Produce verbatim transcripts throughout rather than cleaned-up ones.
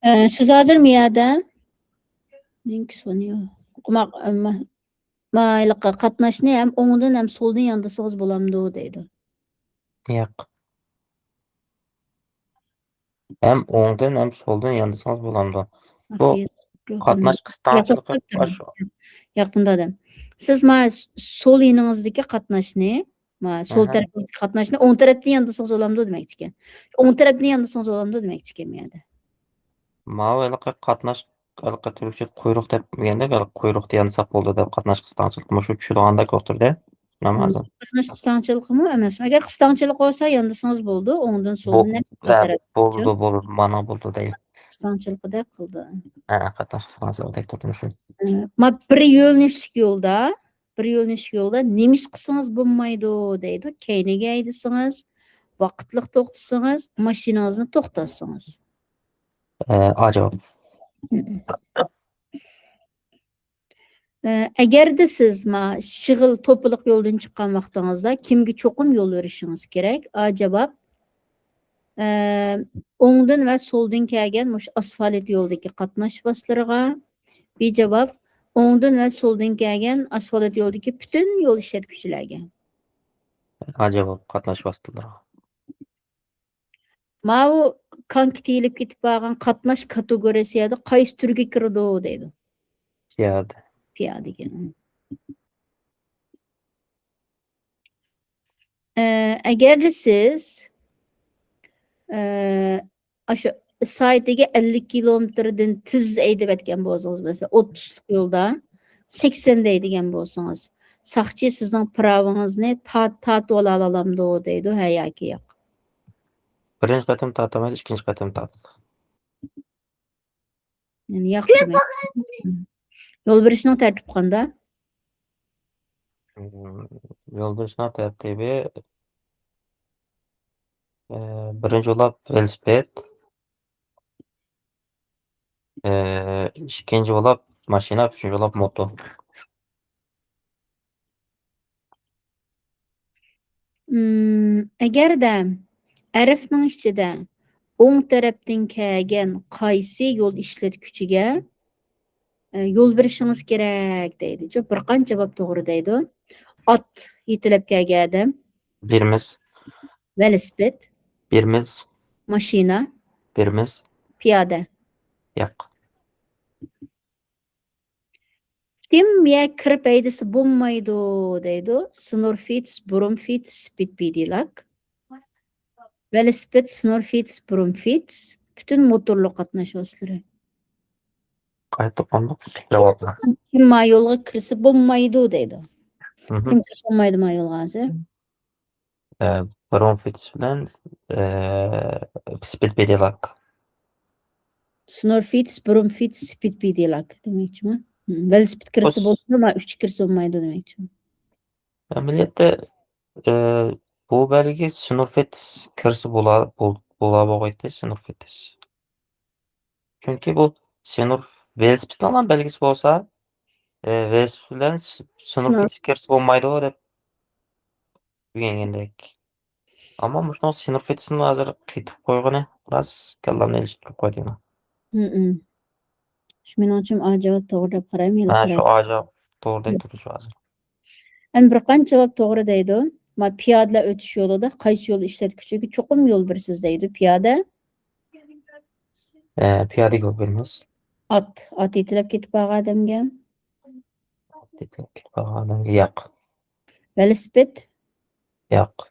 ئە، سىز ھازىر مۇ يەردە لىنك سونيو ئوقۇماق، ئە، ما-، ما-، ھېلىقى قاتناشنى ھەم ئوڭدىن ھەم سولدىن ياندىسىڭىز بولامدۇ دەيدۇ. ياق. ھەم ئوڭدىن ھەم سولدىن ياندىسىڭىز بولامدۇ؟ بۇ ئاخىر قاتناش قىستاڭچىلىقى ياق، ياق، ئاشۇ. ياق، بۇنداق دەم. سىز ما س-، سول يېنىڭىزدىكى قاتناشنى، ما سول ئەھە. تەرەپتىكى قاتناشنى ئوڭ تەرەپتىن ياندىسىڭىز بولامدۇ دېمەكچىكەن. ئوڭ تەرەپتىن ياندىسىڭىز بولامدۇ دېمەكچىكەن بۇ يەردە. ماۋۇ ھېلىقى قاتناش، ھېلىقى تۈركچە قۇيرۇق دەپ دېگەندەك، ھېلىقى قۇيرۇقتا يانساق بولدى دەپ قاتناش قىستاڭچىلىقى مۇشۇ چۈشىدىغاندەك ئولتۇردى. نامازىم. قاتناش قىستاڭچىلىقىمۇ ئەمەس. ئەگەر قىستاڭچىلىق بولسا ياندىسىڭىز بولىدۇ، ئوڭدىن بۇ-، سولدىن ھەم ھە، تەرەپ بولىدۇ، بولىدۇ، مانا بولدى دەي. قىستاڭچىلىقىدەك قىلدى. ھە، قاتناش قىستاڭچىلىقىدەك تۇردى مۇشۇ. ئە، ما بىر يۆنىلىشلىك يولدا، بىر يۆنىلىشلىك يولدا نېمە ئىش قىلسىڭىز بولمايدۇ دەيدۇ. كەينىگە ھەيدىسىڭىز، ۋاقىتلىق توختىسىڭىز، ماشىنىڭىزنى توختاتسىڭىز. ئە، ئا جاۋاب. ئە، ئەگەردە سىز ما شىغىل توپىلىق يولدىن چىققان ۋاقتىڭىزدا كىمگە چوقۇم يول بېرىشىڭىز كېرەك؟ ئا جاۋاب، ئە، ئوڭدىن ۋە سولدىن كەلگەن مۇشۇ ئاسفالت يولدىكى قاتناش ۋاسىتىلىرىغا. بى جاۋاب، ئوڭدىن ۋە سولدىن كەلگەن ئاسفالت يولدىكى پۈتۈن يول ئىشلەتكۈچىلەرگە. ئا جاۋاب، قاتناش ۋاسىتىلىرىغا. ماۋۇ كانكا تېيىلىپ كېتىپ بارغان قاتناش كاتېگورىيەسى يەردە قايسى تۈرگە كىرىدۇ دەيدۇ. پىيادە. پىيادىگە. ئە، ئەگەر سىز، ئە، ئاشۇ سائىتىگە ئەللىك كىلومېتىردىن تېز ھەيدەۋەتكەن بولسىڭىز، مەسىلەن، ئوتتۇزلۇق يولدا سەكسەندە ھەيدىگەن بولسىڭىز، ساقچى سىزنىڭ پىراۋىڭىزنى تا-، تارتىۋالالامدۇ دەيدۇ، ھە ياكى ياق؟ بىرىنچى قېتىم تارتالمايدۇ، ئىككىنچى قېتىم تارتىدۇ. يەنى ياق دېمەك. يول بېرىشنىڭ تەرتىپى قانداق؟ يول بېرىشنىڭ تەرتىپى، ئە، بىرىنچى بولۇپ ۋېلىسىپىت، ئە، ئىككىنچى بولۇپ ماشىنا، ئۈچىنچى بولۇپ موتو. ئىم، ئەگەردە ھەرپنىڭ ئىچىدە ئوڭ تەرەپتىن كەلگەن قايسى يول ئىشلەتكۈچىگە، ئە، يول بېرىشىڭىز كېرەك دەيدۇ. بىر قانچە جاۋاب توغرا دەيدۇ. ئات يېتىلەپ كەلگەن ئادەم. بېرىمىز. ۋېلىسىپىت. بېرىمىز. ماشىنا. بېرىمىز. پىيادە. ياق. كىم يە كىرىپ ھەيدىسە بولمايدۇ دەيدۇ. سنورفىتس، برومفىتس، سپىدپېدىلاك. ۋېلىسىپىت، سنورفىتس، برومفىتس، پۈتۈن موتورلۇق قاتناش ۋاسىتىلىرى. قايتا قانداق جاۋابلار؟ كىم ما يولغا كىرسە بولمايدۇ دەيدۇ. مھم. كىم كىرسە بولمايدۇ ما يولغا ھازىر؟ ئە، برومفىتس بىلەن، ئە، سپىدپېدىلاك. سنورفىتس، برومفىتس، سپىدپېدىلاك دېمەكچىمۇ؟ ھم، ۋېلىسىپىت كىرسە بولىدۇ، ما ئۈچ كىرسە بولمايدۇ دېمەكچىمۇ؟ ئەمەلىيەتتە، ئە، بۇ بەلگە سنورفىتس كىرسە بولا-، بول-، بولا بولغايتى، سنورفىتس. چۈنكى بۇ سنورف-، ۋېلىسىپىتنىڭ بەلگىسى بولسا، ئە، ۋېلىسىپىت بىلەن س-، سنورفىتس كىرسە بولمايدۇ دەپ ئۆگەنگەندەك. ئەمما مۇشۇنىڭ سنورفىتسنى ھازىر قېتىپ قويغىنى راست كاللامنى ئېلىشتۇرۇپ قويدى. ھمم. شۇ مېنىڭچە ئا جاۋاب توغرا دەپ قارايمەن، ھە، شۇ ئا جاۋاب توغرا دەپ تۇرىدۇ شۇ ھازىر. ئەمدى بىر قانچە جاۋاب توغرا دەيدۇ. ما پىيادىلەر ئۆتۈش يولىدا قايسى يول ئىشلەتكۈچىگە چوقۇم يول بېرىسىز دەيدۇ. پىيادە. ھە، پىيادە يول بېرىمىز. ئات، ئات يېتىلەپ كېتىپ بارغان ئادەمگە. ئات يېتىلەپ كېتىپ بارغان ئادەمگە ياق. ۋېلىسىپىت. ياق.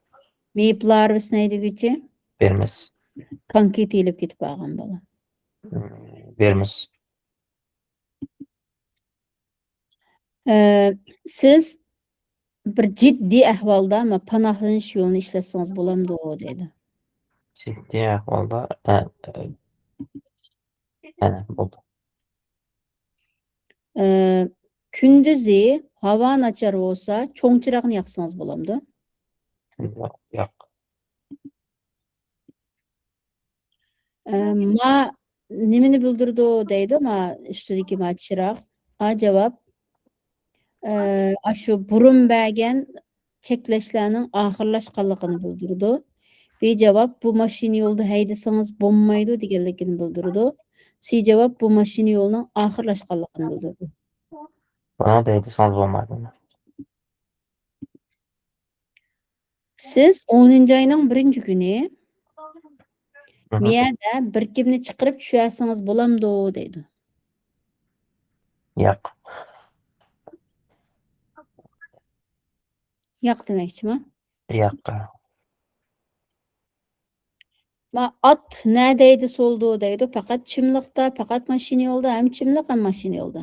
مېيىپلار ۋە سىنەيدىگۈچى. بېرىمىز. كانكا تېيىلىپ كېتىپ بارغان بالا. ھمم، بېرىمىز. ئە، سىز بىر جىددىي ئەھۋالدا ما پاناھلىنىش يولىنى ئىشلەتسىڭىز بولامدۇ دەيدۇ. جىددىي ئەھۋالدا، ئە، ئە، ئە، بولدى. ئە، كۈندۈزى ھاۋا ناچار بولسا، چوڭ چىراغنى ياقسىڭىز بولامدۇ؟ ياق، ياق. ئە، ما نېمىنى بىلدۈرىدۇ دەيدۇ، ما ئۈستىدىكى ما چىراغ. ئا جاۋاب، ئە، ئاشۇ بۇرۇن بەرگەن چەكلەشلەرنىڭ ئاخىرلاشقانلىقىنى بىلدۈرىدۇ. بى جاۋاب، بۇ ماشىنا يولدا ھەيدىسىڭىز بولمايدۇ دېگەنلىكىنى بىلدۈرىدۇ. سى جاۋاب، بۇ ماشىنا يولىنىڭ ئاخىرلاشقانلىقىنى بىلدۈرىدۇ. بۇنىڭدا ھەيدىسىڭىز بولمايدۇ. سىز ئونىنچى ئاينىڭ بىرىنچى كۈنى مۇ يەردە بىر كىمنى چىقىرىپ چۈشۈرسىڭىز بولامدۇ دەيدۇ. ياق. ياق دېمەكچىما؟ ياق. ما ئات نەدە ھەيدىسە بولىدۇ دەيدۇ. پەقەت چىملىقتا، پەقەت ماشىنا يولدا، ھەم چىملىق، ھەم ماشىنا يولدا.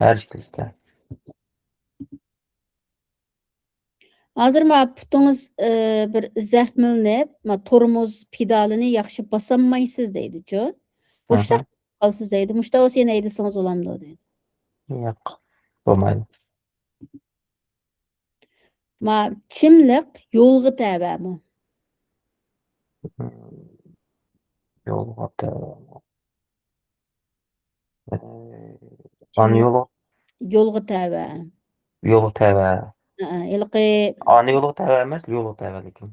ھەر ئىككىلىسىدە. ھازىر ما پۇتىڭىز، ئى، بىر زەخىملىنىپ، ما تورمۇز پېدالىنى ياخشى باسالمايسىز دەيدۇچۇ. بوشراق بېسىپ قالىسىز دەيدۇ. مۇشۇنداق بولسا يەنە ھەيدىسىڭىز بولامدۇ دەيدۇ. ياق، بولمايدۇ. ما چىملىق يولغا تەۋەمۇ؟ يولغا تەۋەمۇ؟ ئانا يولغا. يولغا تەۋە. يولغا تەۋە. ھە، ھېلىقى. ئانا يولغا تەۋە ئەمەس، يولغا تەۋە لېكىن.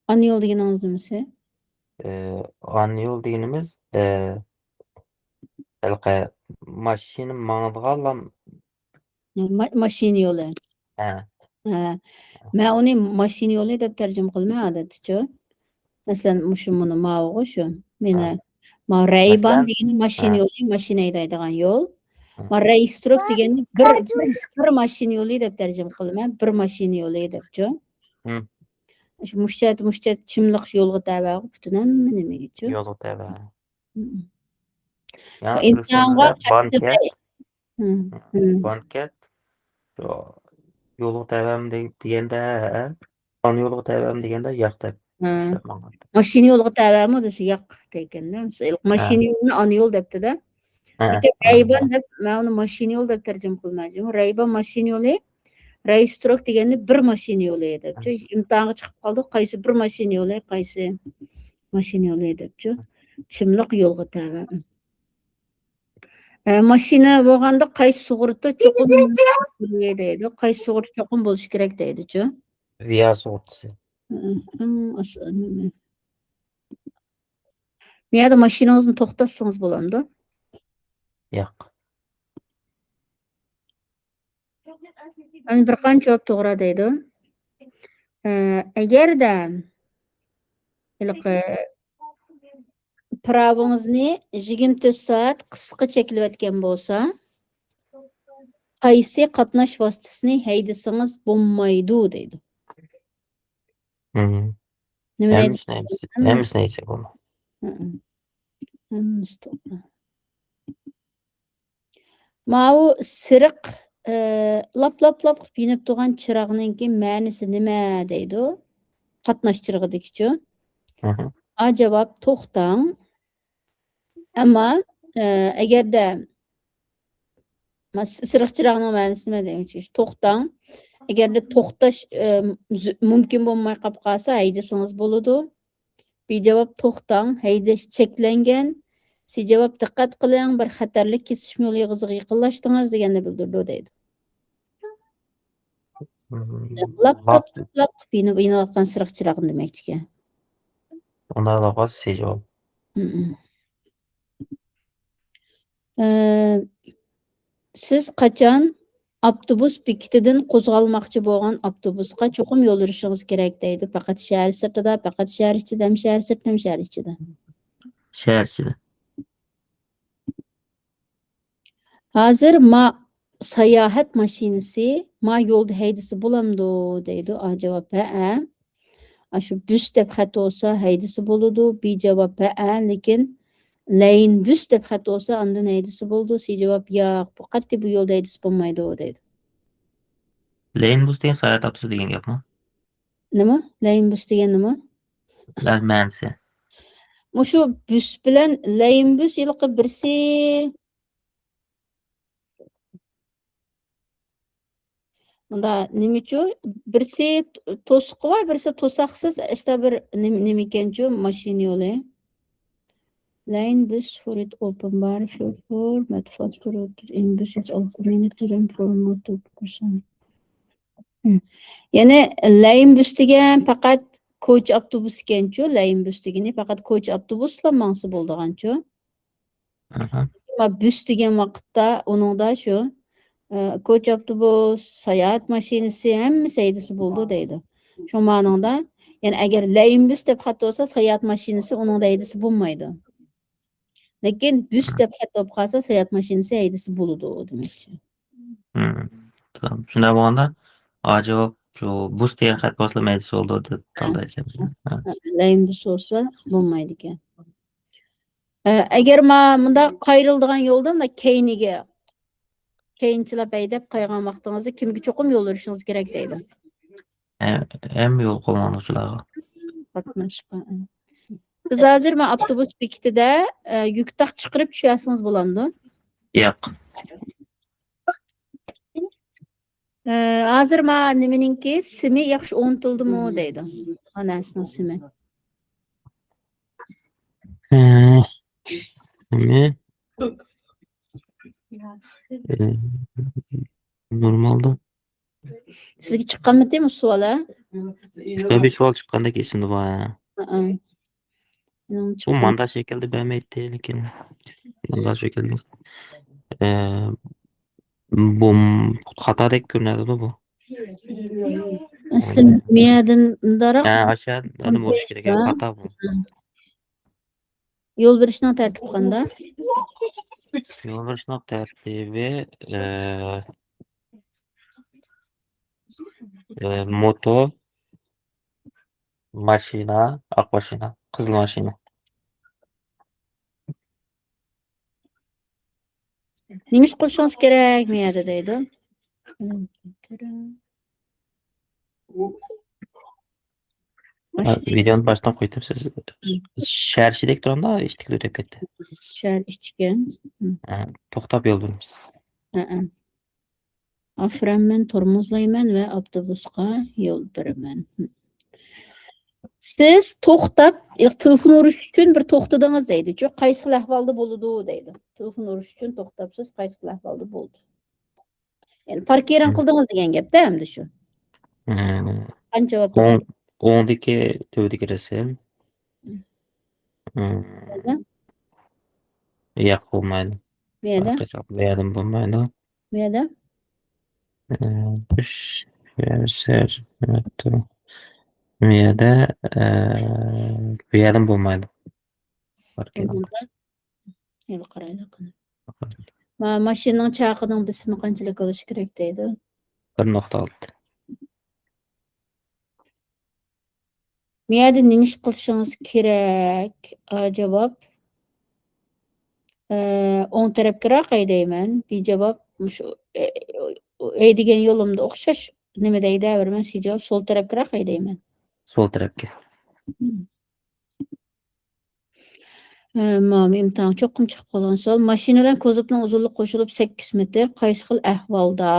ئانا يول دېگىنىڭىز نېمىسى؟ ئانا يول دېگىنىمىز، ھېلىقى ماشىنا ماڭىدىغان ما-، ماشىنا يولى. ھە. ھە. مەن ئۇنى ماشىنا يولى دەپ تەرجىمە قىلىمەن ئادەتتىچۇ. مەسىلەن، مۇشۇ مۇنۇ ماۋۇغۇ شۇ. مېنى ھە. ما رەيبان مەسىلەن، دېگىنى ماشىنا ھە. يولى، ماشىنا ھەيدەيدىغان يول. ھە. ما رەيستروك دېگەننى بىر، بىر، بىر ماشىنا يولى دەپ تەرجىمە قىلىمەن. بىر ماشىنا يولى دەپچۇ. ھە. شۇ مۇشۇ جەھەت، مۇشۇ جەھەت چىملىق يولغا تەۋە پۈتۈن ھەممە نېمىگىچۇ. يولغا تەۋە. ھە. يا، ئىنسانغا بانكەت. ھە، ھە. بانكەت. يولغا تەۋەم دېگەندە، ھە. ئانا يولغا تەۋەم دېگەندە، ياق دەپ. ھە. ماشىنا يولغا تەۋەمۇ دېسە، ياق دەيكەندە. ھە. ماشىنا يولىنى ئانا يول دەپتىدە. ھە، لېكىن ھە. رەيبان دەپ، مەن ئۇنى ماشىنا يول دەپ تەرجىمە قىلمايمەن. رەيبان ماشىنا يولى، رەيستروك دېگەننى بىر ماشىنا يولى دەپچۇ. ھە. ئىمتىھانغا چىقىپ قالدۇق، قايسى بىر ماشىنا يولى، قايسى ماشىنا يولى دەپچۇ. چىملىق يولغا تەۋە. ئە، ماشىنا بولغاندا قايسى سۇغۇرتا چوقۇم دەيدۇ، قايسى سۇغۇرتا چوقۇم بولۇشى كېرەك دەيدۇچۇ. ۋىئا سۇغۇرتىسى. ئەڭ ئاساسىي. بۇ يەردە ماشىنىڭىزنى توختاتسىڭىز بولامدۇ؟ ياق. مانا بىر قانچە جاۋاب توغرا دەيدۇ. ئە، ئەگەردە ھېلىقى پىراۋىڭىزنى يىگىرمە تۆت سائەت قىسقا چەكلىۋەتكەن بولسا، قايسى قاتناش ۋاسىتىسىنى ھەيدىسىڭىز بولمايدۇ دەيدۇ. مم. نېمە دەيدۇ؟ ھەممىسىنى ھەيدىسە، ھەممىسىنى ھەيدىسە بولىدۇ. ھەممىسى توغرا. ماۋۇ سېرىق، ئى، لاپ، لاپ، لاپ قىلىپ يېنىپ تۇرغان چىراغنىڭكى مەنىسى نېمە دەيدۇ؟ قاتناش چىرىغىدىكىچۇ؟ مم. ئا جاۋاب، توختاڭ. ئەمما، ئە، ئەگەردە، ما-، س-، سېرىق چىراغنىڭ مەنىسى نېمە دېمەكچى؟ توختاڭ. ئەگەردە توختاش، ئە، زۆ-، مۇمكىن بولماي قاپ قالسا، ھەيدىسىڭىز بولىدۇ. بى جاۋاب، توختاڭ، ھەيدەش چەكلەنگەن. سى جاۋاب، دىققەت قىلىڭ، بىر خەتەرلىك كېسىشمە يول ئېغىزىغا يېقىنلاشتىڭىز دېگەننى بىلدۈرىدۇ دەيدۇ. مم. لاپ، لاپ، لاپ، لاپ قىلىپ يېنىۋاتقان سېرىق چىراغنى دېمەكچىكەن. ئۇنداق بولغاچ، سى جاۋاب. مم. ئە، سىز قاچان ئاپتوبۇس بېكىتىدىن قوزغالماقچى بولغان ئاپتوبۇسقا چوقۇم يولۋېرىشىڭىز كېرەك دەيدۇ. پەقەت شەھەر سىرتىدا، پەقەت شەھەر ئىچىدە، ھەم شەھەر سىرتىدا، ھەم شەھەر ئىچىدە. شەھەر ئىچىدە. ھازىر ما ساياھەت ماشىنىسى ما يولدا ھەيدىسە بولامدۇ دەيدۇ. ئا جاۋاب، ھەئە. ئاشۇ بۈس دەپ خەت بولسا ھەيدىسە بولىدۇ. بى جاۋاب، ھەئە، لېكىن لەين بۈس دەپ خەت بولسا ئاندىن ھەيدىسە بولىدۇ. سى جاۋاب، ياق، بۇ قەتئىي بۇ يولدا ھەيدىسە بولمايدۇ دەيدۇ. لەين بۈس دېگەن ساياھەت ئاپتوبۇسى دېگەن گەپمۇ؟ نېمە؟ لەين بۈس دېگەن نېمە؟ مەنىسى. مۇشۇ بۈس بىلەن لەين بۈس ھېلىقى بىرسى مۇندا نېمىچۇ؟ بىرسى توسۇقى بار، بىرسى توساقسىز، ئىشتا بىر نېمە، نېمىكەنچۇ ماشىنا يولى؟ Lane bus for it open bar short for but faster route in buses of community and for multiple person. يەنى لەين بۈس دېگەن پەقەت كوچا ئاپتوبۇس ئىكەنچۇ، لەينبۈس دېگىنى پەقەت كوچا ئاپتوبۇسلا ماڭسا بولىدىغانچۇ. ئەمما بۈس دېگەن ۋاقىتتا ئۇنىڭدا شۇ، ئە، كوچا ئاپتوبۇس، ساياھەت ماشىنىسى ھەممىسى ھەيدىسە بولىدۇ دەيدۇ. شۇ مانىڭدا، يەنى ئەگەر لەينبۈس دەپ خەت بولسا، ساياھەت ماشىنىسى ئۇنىڭدا ھەيدىسە بولمايدۇ. لېكىن بۈس دەپ خەت بولۇپ قالسا، ساياھەت ماشىنىسى ھەيدىسە بولىدۇ دېمەكچى. مم. تامام. شۇنداق بولغاندا، ئاجاۋاب شۇ بۇس دېگەن خەت بولسىلا مەيلىسى بولىدۇ دەپ تاللايدىكەنمىز. ھە. لەينبۈس بولسا بولمايدىكەن. ئە، ئەگەر ما-، مۇنداق قايرىلىدىغان يولدا مۇنداق كەينىگە، كەينىچىلاپ ھەيدەپ قايغان ۋاقتىڭىزدا كىمگە چوقۇم يول بېرىشىڭىز كېرەك دەيدۇ؟ ھە، ھەممە يول قوللانغۇچىلارغا. قاتناشقا، ئە. بىز ھازىر ما ئاپتوبۇس بېكىتىدە، ئە، يۈك تاق چىقىرىپ چۈشەرسىڭىز بولامدۇ؟ ياق. ئە، ھازىر ما نېمىنىڭكى سىمى ياخشى ئورنىتىلدىمۇ دەيدۇ. ما نەرسىنىڭ سىمى. ئە، سىمى. ئە، نورمالدا. سىزگە چىققانمىتى مۇشۇ سوئال، ھە؟ شۇنداق بىر سوئال چىققاندەك ئېسىمدە بار، ھە. ھەئە. مېنىڭ بۇ چىققان. ماندا شەكىلدە بەرمەيتتى، لېكىن ماندا شەكىلدە. ئە، بۇ خاتادەك كۆرۈنەدىغۇ بۇ. ئەسلى مىيەدىن مۇنداقراق. ھە، ئاشۇ يەردىن بولۇشى كېرەك، ھە. خاتا بۇ. ھە. يول بېرىشنىڭ تەرتىپى قانداق؟ يول بېرىشنىڭ تەرتىپى، ئە، ئە، موتو، ماشىنا، ئاق ماشىنا، قىزىل ماشىنا. نېمە ئىش قىلىشىڭىز كېرەك مۇ يەردە دەيدۇ. ھە، ۋىدېئونى باشتىن قويۇپ سىز شەھەر ئىچىدىكى تۇرامدا، ئىچىدىكىلا ئۆتۈپ كەتتى. شەھەر ئىچىكەن. ھە، توختاپ يول بېرىمىز. ھە، ھە. ئافۇرەن، مەن تورمۇزلايمەن ۋە ئاپتوبۇسقا يول بېرىمەن. سىز توختاپ، تېلېفون ئۇرۇش ئۈچۈن بىر توختىدىڭىز دەيدىچۇ. قايسى خىل ئەھۋالدا بولىدۇ دەيدۇ. تېلېفون ئۇرۇش ئۈچۈن توختاپسىز، قايسى خىل ئەھۋالدا بولىدۇ؟ يەنى پاركىرىڭ قىلدىڭىز دېگەن گەپتە ئەمدى شۇ. مم. قانچە ۋاقىت؟ ئوڭ، ئوڭدىكى تۆۋىدىكى رەسىم. مم. مم. نەدە؟ ياق، بولمايدۇ. بۇ يەردە؟ ئارقا چاق-، بۇ يەردىمۇ بولمايدۇ. بۇ يەردە؟ ئە، ئۈچ يەر سەر، بۇ يەردە، ئە، بۇ يەردىمۇ بولمايدۇ. پاركىنىڭ. بولمايدۇ. يەنە قارايلى قېنى. ما-، ماشىنىنىڭ چاقىنىڭ بېسىمى قانچىلىك بولۇشى كېرەك دەيدۇ؟ بىر نۇقتا ئالتە. ما يەردە نېمە ئىش قىلىشىڭىز كېرەك؟ ئا جاۋاب، ئە، ئوڭ تەرەپكىراق ھەيدەيمەن. بى جاۋاب، مۇشۇ، ئە، ھەيدىگەن يولۇمدا ئوخشاش نېمە دەيدۇ، بىر مەن سى جاۋاب، سول تەرەپكىراق ھەيدەيمەن. سول تەرەپكە. مم. ئە، ماۋۇ ئىمتىھان چوقۇم چىقىپ قالغان سوئال. ماشىنا بىلەن كوزۇپنىڭ ئۇزۇنلۇقى قوشۇلۇپ سەككىز مېتىر. قايسى خىل ئەھۋالدا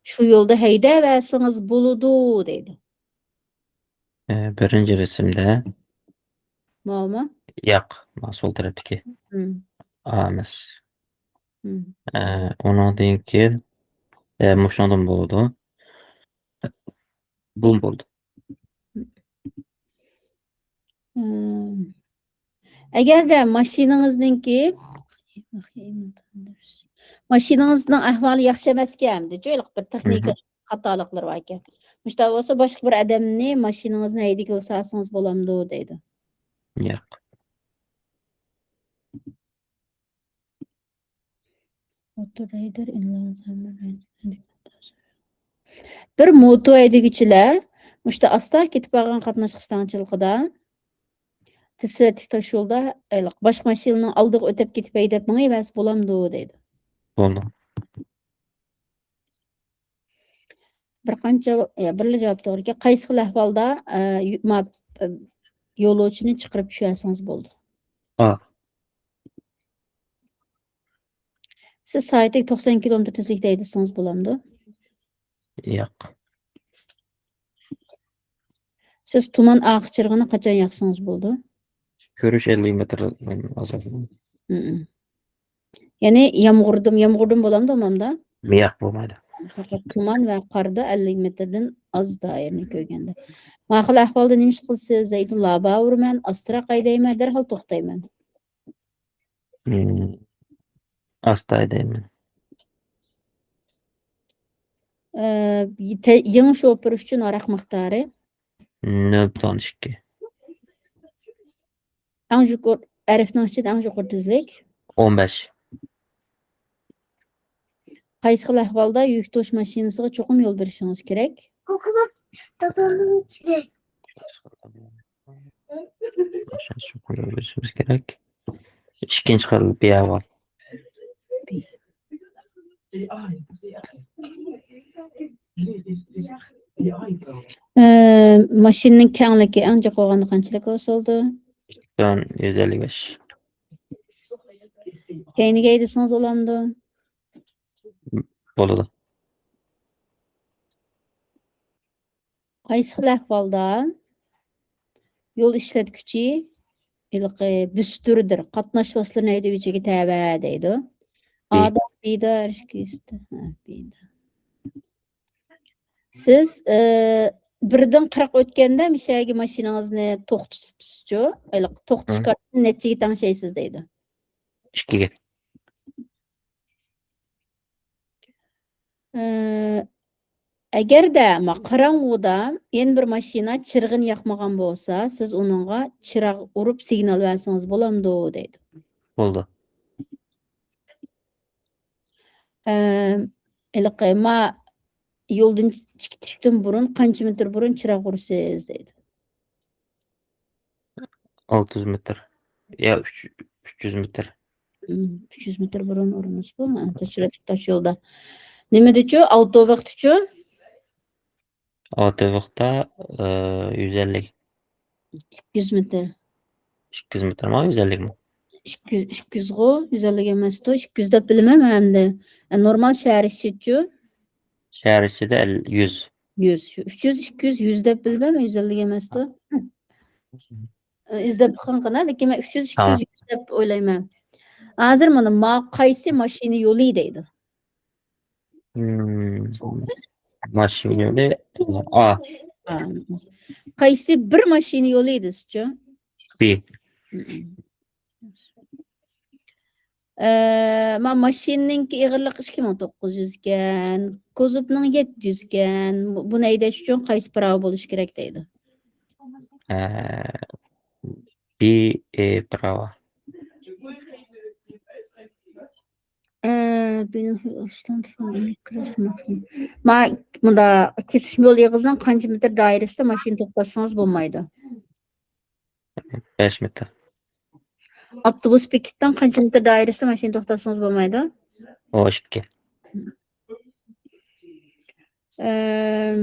شۇ يولدا ھەيدەۋەرسىڭىز بولىدۇ دەيدۇ. ئە، بىرىنچى رەسىمدە. ماۋۇمۇ؟ ياق، مانا سول تەرەپتىكى. مم. ئا ئەمەس. مم. ئە، ئۇنىڭدىن كېيىن، ئە، مۇشۇنىڭدىن بولىدۇ. بۇمۇ بولىدۇ. مم. ئەگەردە ماشىنىڭىزنىڭكى، ماشىنىڭىزنىڭ ئەھۋالى ياخشى ئەمەسكەن، ئەمدىچۇ، ھېلىقى بىر تېخنىكا مم. خاتالىقلىرى باركەن. مۇشۇنداق بولسا، باشقا بىر ئادەمنى ماشىنىڭىزنى ھەيدىگىلى سالسىڭىز بولامدۇ دەيدۇ. ياق. موتور ھەيدەر، بىر موتو ھەيدىگۈچىلەر مۇشتا ئاستا كېتىپ بارغان قاتناش قىستاڭچىلىقىدا، تېز سۈرئەتلىك تاش يولدا، ھېلىقى باشقا ماشىنىنىڭ ئالدىغا ئۆتۈپ كېتىپ ھەيدەپ مېڭىۋەرسە بولامدۇ دەيدۇ. بولىدۇ. بىر قانچە، يا، بىرلا جاۋاب توغرا ئىكەن. قايسى خىل ئەھۋالدا، ئە، يۈ-، ما-، ئە، يولۇچىنى چىقىرىپ چۈشۈرسىڭىز بولىدۇ. ئا. سىز سائەتلىك توقسان كىلومېتىر تېزلىكتە ھەيدىسىڭىز بولامدۇ؟ ياق. سىز تۇمان ئارقا چىرىغىنى قاچان ياقسىڭىز بولىدۇ؟ كۆرۈش ئەللىك مېتىردىن ئازراق. مم. يەنى يامغۇردىن، يامغۇردىن بولامدۇ ئۇمامدا؟ ياق، بولمايدۇ. پەقەت تۇمان ۋە قاردا ئەللىك مېتىردىن ئاز دائىرىنى كۆرگەندە. ما خىل ئەھۋالدا نېمە ئىش قىلىسىز دەيدۇ. لابا ئۇرىمەن، ئاستىراق ھەيدەيمەن، دەرھال توختايمەن. مم. ئاستا ھەيدەيمەن. ئە، تە-، يېڭى شوپۇر ئۈچۈن ھاراق مىقدارى؟ نۆل پۈتۈن ئوندىن ئىككى. ئەڭ يۇقىرى، ئەرفنىڭ ئىچىدە ئەڭ يۇقىرى تېزلىك؟ ئون بەش. قايسى خىل ئەھۋالدا يۈك توشۇش ماشىنىسىغا چوقۇم يول بېرىشىڭىز كېرەك؟ ئىككىنچى خىل بىئەھۋال. ئە، ماشىنىنىڭ كەڭلىكى ئەڭ جىق بولغاندا قانچىلىك بولسىدۇ؟ ئىككى يۈز ئەللىك بەش. كەينىگە ھەيدىسىڭىز بولامدۇ؟ بولىدۇ. قايسى خىل ئەھۋالدا يول ئىشلەتكۈچى ھېلىقى بۈستۈردۇر، قاتناش ۋاسىتىلىرىنى ھەيدىگۈچىگە تەۋە دەيدۇ. بى. ئادا بىدا، ھە، بىدا. سىز، ئى، بىردىن قىرىق ئۆتكەندە مىشەگە ماشىنىڭىزنى توختىتىپسىزچۇ؟ ھېلىقى توختىتىش ھە. كارتىنى نەچچىگە تەڭشەيسىز دەيدۇ. ئىككىگە. ئى، ئەگەردە، ما، قاراڭغۇدا يەنە بىر ماشىنا چىرىغىنى ياقمىغان بولسا، سىز ئۇنىڭغا چىراغ ئۇرۇپ سىگنال بەرسىڭىز بولامدۇ دەيدۇ. بولىدۇ. ئە، ھېلىقى، ما، يولدىن چىقىشتىن بۇرۇن قانچە مېتىر بۇرۇن چىراغ ئۇرىسىز دەيدۇ. ئالتە يۈز مېتىر. يا ئۈچ، ئۈچ يۈز مېتىر. مم، ئۈچ يۈز مېتىر بۇرۇن ئۇرىمىز بۇ، ھە، تاشيولدا. نېمىدىچۇ؟ ئاۋتوۋاختىچۇ؟ ئاۋتوۋاختا، ئى، يۈز ئەللىك. ئىككى يۈز مېتىر. ئىككى يۈز مېتىرمۇ، يۈز ئەللىكمۇ؟ ئىككى يۈز، ئىككى يۈزغۇ، يۈز ئەللىك ئەمەستۇ. ئىككى يۈز دەپ بىلىمەن ئەمدى. ئە، نورمال شەھەر ئىچىچۇ؟ شەھەر ئىچىدە ئەل-، يۈز. يۈز. شۇ ئۈچ يۈز، ئىككى يۈز، يۈز دەپ بىلىمەن، يۈز ئەللىك ئەمەستۇ. ئە، ئىزدەپ بېقىڭ قېنى، لېكىن مەن ئۈچ يۈز، ئىككى يۈز، ھە. يۈز دەپ ئويلايمەن. ھازىر مانا ما قايسى ماشىنا يولى دەيدۇ. مم. ماشىنا يولى، ئا. ئا. قايسى بىر ماشىنا يولى دېسىچۇ؟ بى. مم. ئە، ما ماشىنىنىڭكى ئېغىرلىقى ئىككى مىڭ توققۇز يۈز ئىكەن، كوزۇپنىڭ يەتتە يۈز ئىكەن. بۇ، بۇنى ھەيدەش ئۈچۈن قايسى پىراۋا بولۇشى كېرەك دەيدۇ؟ ئە، بى ئې پىراۋا. ئە، بىنىڭ ئۇستىنى تۇتقان ئېلېكتروشماخنا. ما، مۇندا كېسىشمە يول ئېغىزىنىڭ قانچە مېتىر دائىرىسىدە ماشىنا توختاتسىڭىز بولمايدۇ؟ بەش مېتىر. ئاپتوبۇس بېكىتىنىڭ قانچە مېتىر دائىرىسىدە ماشىنا توختاتسىڭىز بولمايدۇ؟ ئون ئىككى. ئەم،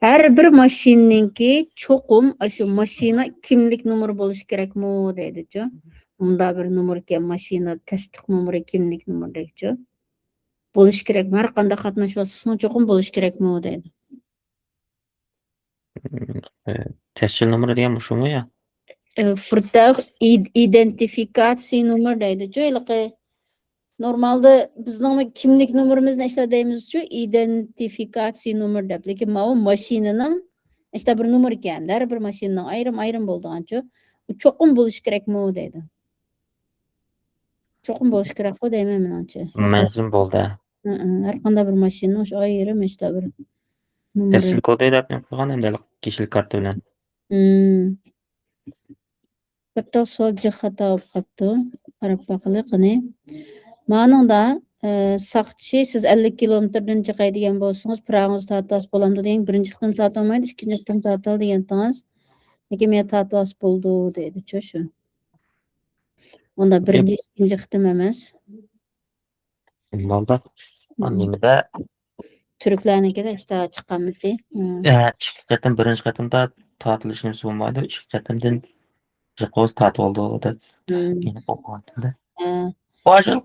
ھەر بىر ماشىنىنىڭكى چوقۇم ئاشۇ ماشىنا كىملىك نومۇرى بولۇشى كېرەكمۇ دەيدىچۇ؟ مۇنداق بىر نومۇر ئىكەن، ماشىنا تەستىق نومۇرى، كىملىك نومۇرىدەكچۇ؟ بولۇشى كېرەكمۇ؟ ھەر قانداق قاتناش ۋاسىتىسىنىڭ چوقۇم بولۇشى كېرەكمۇ دەيدۇ. ئە، تەسجىل نومۇرى دېگەن مۇشۇمۇ يا؟ ئە، فۇرتاغ ئىد-، ئىدېنتىفىكاتسىيە نومۇر دەيدىچۇ، ھېلىقى نورمالدا بىزنىڭ كىملىك نومۇرىمىزنى ئىشلەتەيمىزچۇ، ئىدېنتىفىكاتسىيە نومۇر دەپ. لېكىن ماۋۇ ماشىنىنىڭ ئىشتا بىر نومۇر ئىكەن، ھەر بىر ماشىنىنىڭ ئايرىم-ئايرىم بولىدىغانچۇ، ئۇ چوقۇم بولۇشى كېرەكمۇ دەيدۇ. چوقۇم بولۇشى كېرەكقۇ دەيمەن مېنىڭچە. مەنزىم بولدى. ھە، ھە، ھەر قانداق بىر ماشىنىنىڭ شۇ ئايرىم ئىشتا بىر نومۇرى. تەسجىل كودى دەپ نېمە قىلغان ئەمدى كېشىلىك كارتا بىلەن. مم. بىر تال سوئال جىق خاتا بولۇپ قاپتۇ. قاراپ باقىلى قېنى. مانىڭدا، ئە، ساقچى، سىز ئەللىك كىلومېتىردىن جىق ھەيدىگەن بولسىڭىز، پىراۋىڭىزنى تارتىۋالسا بولامدۇ دېگەن، بىرىنچى قېتىم تارتالمايدۇ، ئىككىنچى قېتىم تارتال دېگەنتىڭىز. لېكىن مەن تارتىۋالسا بولىدۇ دەيدىچۇ شۇ. ئۇندا بىرىنچى، ئىككىنچى قېتىم ئەمەس. نورمالدا. مم. نېمىدە؟ تۈركلەرنىڭكىدە ئىشتىھا چىققانمىتى؟ مم. ئە، ئىككى قېتىم، بىرىنچى قېتىمدا تارتىلىش نېمىسى بولمايدۇ، ئىككى قېتىمدىن يىقىۋاز تارتىۋالىدۇ دەپ. مم. يەنە ئوقۇۋاتىمدە. ئە. بۇ ئاشۇ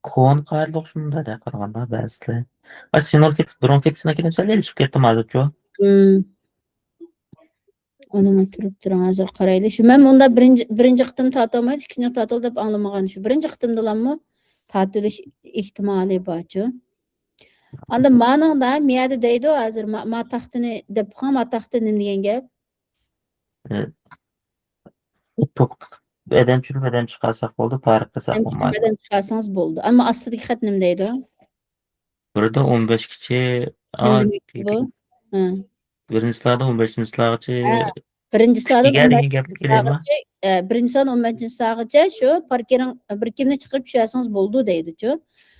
كونا قائىدە ئوخشىمىدا دە قارىغاندا بەزىلەر. ئا، سىنورفىكس، برونفىكسنىڭكىنى سەل ئېلىشىپ كەتتىم ھازىرچۇ. مم. ئۇنىمۇ تۇرۇپ تۇرۇڭ، ھازىر قارايلى. شۇ مەن مۇندا بىرىنچى، بىرىنچى قېتىم تارتالمايدۇ، ئىككىنچى تارتىل دەپ ئاڭلىمىغان. شۇ بىرىنچى قېتىمدىلاممۇ تارتىلىش ئېھتىمالى بارچۇ. ئاندىن مانىڭدا مىيەدە دەيدۇ، ھازىر ما، ما تاختىنى دەپ بېقىڭ، ما تاختى نېمە دېگەن گەپ؟ ئە، توختىتىپ ئادەم چۈشۈرۈپ ئادەم چىقارساق بولدى، پارىق قىلساق ئادەم بولمايدۇ. ئادەم چىقارسىڭىز بولدى. ئەمما ئاستىدىكى خەت نېمە دەيدۇ؟ بىردە ئون بەشكىچە، نېمە دېمەكچى بۇ؟ ھە. بىرىنچىسىلاردىن ئون بەشىنچىسىلاغىچە. ھە. بىرىنچىسىلاردىن ئىگە ئون دېگەن گەپنى كېلەيما؟ بەشىنچىسىلاغىچە، ئە، بىرىنچىسىلاردىن ئون بەشىنچىسىلاغىچە شۇ پاركىرىڭ، بىر كىمنى چىقىرىپ چۈشۈرسىڭىز بولىدۇ دەيدۇچۇ.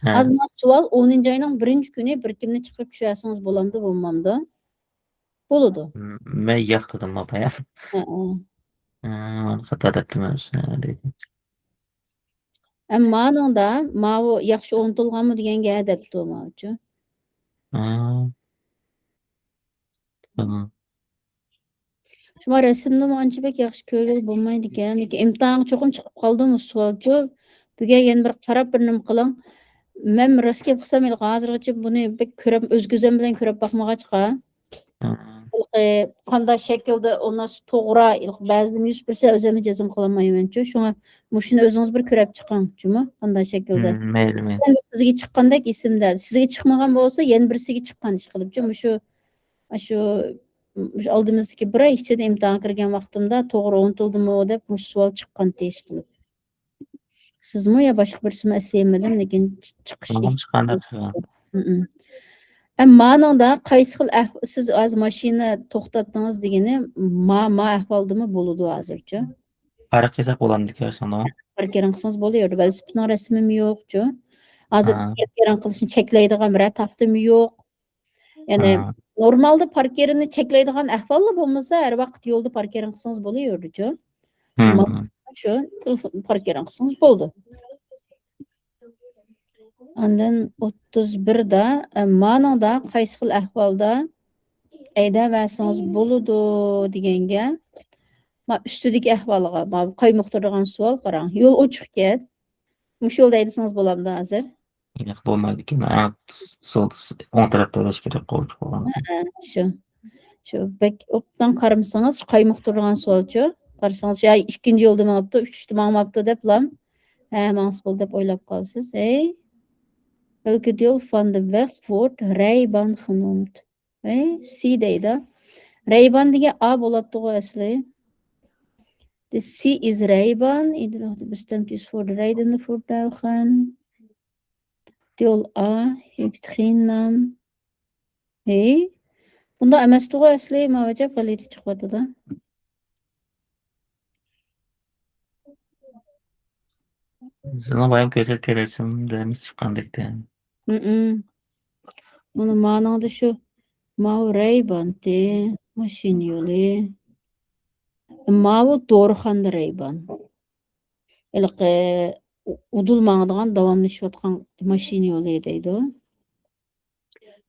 ھە. ھازىر مانا سوئال ئونىنچى ئاينىڭ بىرىنچى كۈنى بىر كىمنى چىقىرىپ چۈشۈرسىڭىز بولامدۇ، بولمامدۇ؟ بولىدۇ. م-، مەن ياق دېدىم ئاپا، يا. ھە، ھە. ھە، خاتا دەپتىمەن، ھە، دېدىم. ئەمما مانىڭدا ماۋۇ ياخشى ئۇنتۇلغانمۇ دېگەنگە ھە دەپتۇ ماۋۇچۇ. ھە. تامام. شۇڭا رەسىمنىمۇ ئانچە بەك ياخشى كۆرگىلى بولمايدىكەن. لېكىن ئىمتىھانغا چوقۇم چىقىپ قالدىمۇ سوئالچۇ. بۈگۈن يەنە بىر قاراپ بىر نېمە قىلىڭ. مەن راست گەپ قىلسام، ھېلىقى ھازىرغىچە بۇنى بەك كۆرۈپ، ئۆز كۆزۈم بىلەن كۆرۈپ باقمىغاچقا. ھە. ھېلىقى قانداق شەكىلدە ئۇنىڭ توغرا، ھېلىقى بەزىدىن يۈز پىرسەنت ئۆزۈممۇ جەزم قىلالمايمەنچۇ. شۇڭا مۇشۇنى ئۆزىڭىز بىر كۆرۈپ چىقىڭ، جۇمۇ، قانداق شەكىلدە. ھىم، مەيلى، مەيلى. ئەمدى سىزگە چىققاندەك ئېسىمدە. سىزگە چىقمىغان بولسا، يەنە بىرسىگە چىققان ئىش قىلىپ، شۇ، شۇ، شۇ ئالدىمىزدىكى بىر ئاي ئىچىدە ئىمتىھان كىرگەن ۋاقتىمدا توغرا ئۇنتۇلدىمۇ دەپ مۇشۇ سوئال چىققان ئىش قىلىپ. سىزمۇ يا باشقا بىرسىمۇ ئەسلىيەلمىدىم، لېكىن چىقىش. ئەمما مانىڭدا قايسى خىل ئەھۋال، سىز ھازىر ماشىنا توختاتتىڭىز دېگىنى ما، ما ئەھۋالدىمۇ بولىدۇ ھازىرچۇ. پارىق قىلساق بولامدىكى شۇنداق؟ پاركىرىڭ قىلسىڭىز بولۇۋېرىدۇ. ۋېلىسىپىتنىڭ رەسىمىمۇ يوقچۇ. ھازىر پاركىرىڭ قىلىشنى چەكلەيدىغان بىرەر تاختىمۇ يوق. يەنى نورمالدا پاركىرنى چەكلەيدىغان ئەھۋاللا بولمىسا، ھەر ۋاقىت يولدا پاركىرىڭ قىلسىڭىز بولۇۋېرىدۇچۇ. شۇ پاركىرنى قىلسىڭىز بولدى. ئاندىن ئوتتۇز بىردە، ئە، مانىڭدا قايسى خىل ئەھۋالدا ھەيدەۋەرسىڭىز بولىدۇ دېگەنگە، ما ئۈستىدىكى ئەھۋالغا، ما قايمۇقتۇرىدىغان سوئال قاراڭ. يول ئوچۇقكەن. مۇشۇ يولدا ھەيدىسىڭىز بولامدۇ ھازىر؟ ياق، بولمايدىكەن. ھە، سول، ئوڭ تەرەپتە ھەيدەش كېرەك، قوۋۇچۇق بولغان. ھە، شۇ. شۇ بەك ئوبدان قارىمىسىڭىز، قايمۇقتۇرىدىغان سوئالچۇ. قارىسىڭىز، يا ئىككىنچى يولدا مېڭىپتۇ، ئۈچىنچىدە ماڭماپتۇ دەپلا، ھە، ماڭسا بولدى دەپ ئويلاپ قالىسىز. ھەي، ۋەلكى يول فان دە ۋېغ ۋورت رەيبان خنومت. ھەي، سى دەيدۇ. رەيبان دېگەن ئا بولاتتىغۇ ئەسلى. دە سى ئىز رەيبان، ئىدراك دە بېستەمت ئىز فور رەيدىن فور دەۋخەن. دە يول ئا، ھېپتخىنام. ھەي، بۇنداق ئەمەستىغۇ ئەسلى، ماۋۇ جاپ غەلىتە چىقىۋاتىدۇ. سىزنىڭ بايام كۆرسەتكەن رەسىمدە چىققاندەكتە. ھىم. مانا مانىڭدا شۇ ماۋۇ رەيبانتى، ماشىنا يولى. ماۋۇ دورىخانا رەيبان. ھېلىقى ئۇدۇل ماڭىدىغان، داۋاملىشىۋاتقان ماشىنا يولى دەيدۇ.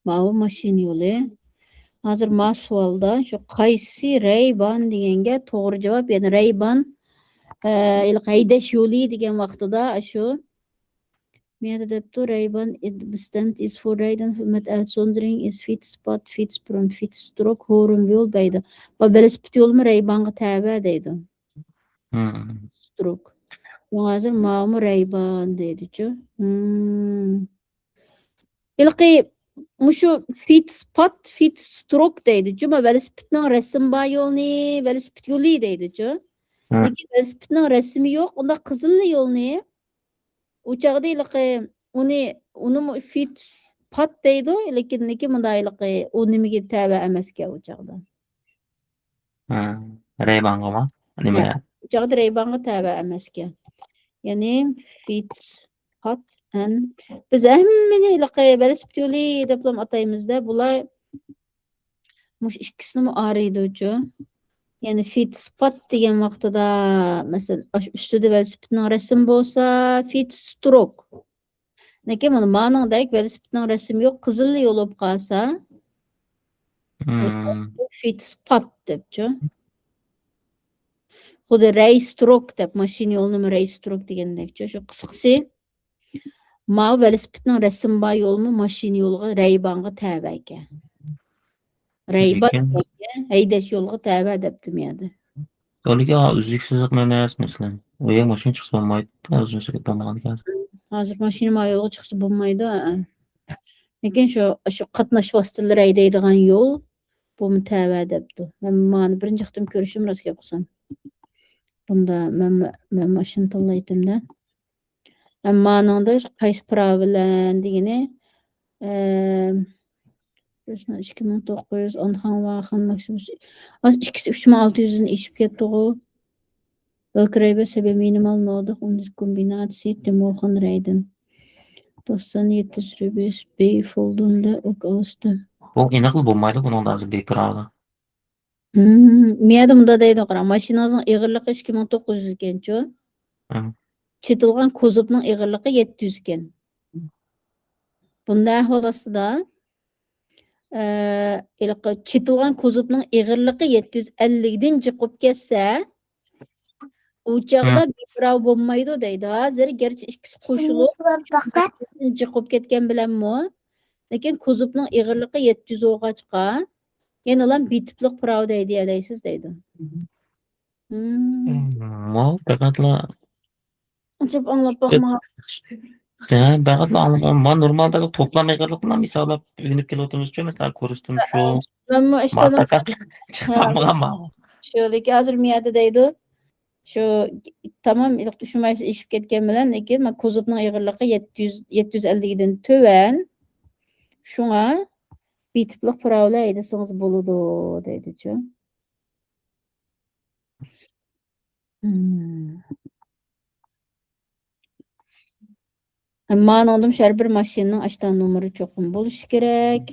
ماۋۇ ماشىنا يولى. ھازىر ما سوئالدا شۇ قايسى رەيبان دېگەنگە توغرا جاۋاب، يەنى رەيبان، ئە، ھېلىقى ھەيدەش يولى دېگەن ۋاقتىدا شۇ. مۇ يەردە دەپتۇ، رەيبان بېستەمت ئىز فور رەيدىن، ھۆرمەت ئەۋت سوندرىڭ ئىز فىتس پات، فىتس پرون، فىتس ستروك، ھورۇم يول بەيدە. ۋە ۋېلىسىپىت يولىمۇ رەيبانغا تەۋە دەيدۇ. ستروك. شۇڭا ھازىر ماۋۇمۇ رەيبان دەيدىچۇ. ھېلىقى مۇشۇ فىتس پات، فىتس ستروك دەيدىچۇ. ما ۋېلىسىپىتنىڭ رەسىمى بار يولىنى ۋېلىسىپىت يولى دەيدىچۇ. لېكىن ۋېلىسىپىتنىڭ رەسىمى يوق، ئۇنداق قىزىللا يولنى. ئۇ چاغدا ھېلىقى ئۇنى، ئۇنىمۇ فىتس پات دەيدۇ، لېكىن، لېكىن مۇنداق ھېلىقى ئۇ نېمىگە تەۋە ئەمەسكەن ئۇ چاغدا. ھە، رەيبانغىمۇ؟ نېمە؟ ئۇ چاغدا رەيبانغا تەۋە ئەمەسكەن. يەنى فىتس پات ئەن، بىز ھەممىنى ھېلىقى ۋېلىسىپىت يولى دەپلا ئاتايمىز-دە، بۇلار مۇشۇ ئىككىسىنىمۇ ئايرىيدۇچۇ. يەنى فىتس پات دېگەن ۋاقتىدا، مەسىلەن، ئاشۇ ئۈستىدە ۋېلىسىپىتنىڭ رەسىمى بولسا، فىتس ستروك. لېكىن مانا مانىڭدەك ۋېلىسىپىتنىڭ رەسىمى يوق، قىزىللا يول بولۇپ قالسا، فىتس پات دەپچۇ. خۇددى رەي ستروك دەپ، ماشىنا يولىنىمۇ رەي ستروك دېگەندەكچۇ. شۇ قىسقىسى، ماۋۇ ۋېلىسىپىتنىڭ رەسىمى بار يولمۇ ماشىنا يولىغا، رەيبانغا تەۋە ئىكەن. رەيبان دېگەن ھەيدەش يولىغا تەۋە دەپتۇ مۇ يەردە. يولىكى ئۈزلۈكسىزلىق ئەمەس، مەسىلەن. ئۇ يەر ماشىنا چىقسا بولمايدۇ، ئۇزۇن سۆكۈپ بولمىغان ئىكەن. ھازىر ماشىنا ما يولغا چىقسا بولمايدۇ. لېكىن شۇ، شۇ قاتناش ۋاسىتىلىرى ھەيدەيدىغان يول، بۇمۇ تەۋە دەپتۇ. مەن مانا بىرىنچى قېتىم كۆرۈشۈم راست گەپ قىلسام. بۇندا مەن، مەن ماشىنا تاللايتتىم-دە. ئەمما مانىڭدا قايسى پىراۋا بىلەن دېگىنى، ئەم، ئىككى مىڭ توققۇز يۈز ئانخاڭ ۋاخىن ماكسىمۇس. ئىككىسى ئۈچ مىڭ ئالتە يۈزدىن ئېشىپ كەتتىغۇ. Belgrade سەبىي مىنىمال نودىق ئۇندىس كومبىناتسىيە تىموخىن رەيدىن. توقسان يەتتە رۇبىس بېي فولدۇندا ئوك ئالىستى. بۇ ئېنىقلا بولمايدۇ، بۇنىڭدا ھازىر بىپىراۋا. مم، مىيەدە مۇندا دەيدۇ، قارا، ماشىنىڭىزنىڭ ئېغىرلىقى ئىككى مىڭ توققۇز يۈز ئىكەنچۇ؟ مم. چېتىلغان كوزۇپنىڭ ئېغىرلىقى يەتتە يۈز ئىكەن. بۇنداق ئەھۋال ئاستىدا، ئە، ھېلىقى چېتىلغان كوزۇپنىڭ ئېغىرلىقى يەتتە يۈز ئەللىكتىن جىقىپ كەتسە، ئۇ چاغدا مم. بىپىراۋا بولمايدۇ دەيدۇ. ھازىر گەرچە ئىككىسى قوشۇلۇپ، جىقىپ كەتكەن بىلەنمۇ، لېكىن كوزۇپنىڭ ئېغىرلىقى يەتتە يۈز بولغاچقا، يەنىلا بىتىپلىق پىراۋا دەيدىيەلەيسىز دەيدۇ. مم. مم، ماۋۇ پەقەتلا ئاجاپ ئاڭلاپ باقمىغان. ھە، پەقەتلا ئاڭلىمىغان. مانا نورمالدا توپلام ئېغىرلىقىنى ھېسابلاپ ئۆگىنىپ كېلىۋاتىمىزچۇ، مەسىلەن، كۇرستىن شۇ. مەنمۇ مانا ئىشتىن پەقەت چىقارمىغان ماۋۇ. شۇ، لېكىن ھازىر مىيەدە دەيدۇ. شۇ، تامام شۇ ماشىنا ئېشىپ كەتكەن بىلەن، لېكىن مانا كوزۇپنىڭ ئېغىرلىقى يەتتە يۈز، يەتتە يۈز ئەللىكتىن تۆۋەن. شۇڭا بىتىپلىق پىراۋىلەر ھەيدىسىڭىز بولىدۇ، دەيدىچۇ. مم. ئەمما ئانىڭدىن شۇ ھەر بىر ماشىنىنىڭ ئاشتا نومۇرى چوقۇم بولۇشى كېرەك.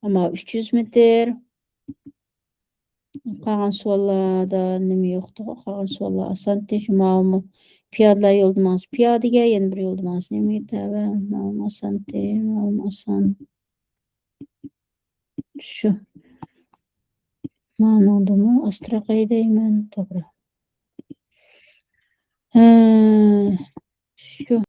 ئەمما ئۈچ يۈز مېتىر. قالغان سوئاللاردا نېمە يوقتۇغۇ؟ قالغان سوئاللار ئاسانتى. شۇ ماۋۇمۇ پىيادىلەر يولىدا ماڭسا پىيادىگە، يەنە بىر يولدا ماڭسا نېمىگە تەۋە؟ ماۋۇمۇ ئاسانتى، ماۋۇمۇ ئاسان. شۇ. مانىڭدىمۇ ئاستىراق ھەيدەيمەن. توغرا. ھە، شۇ.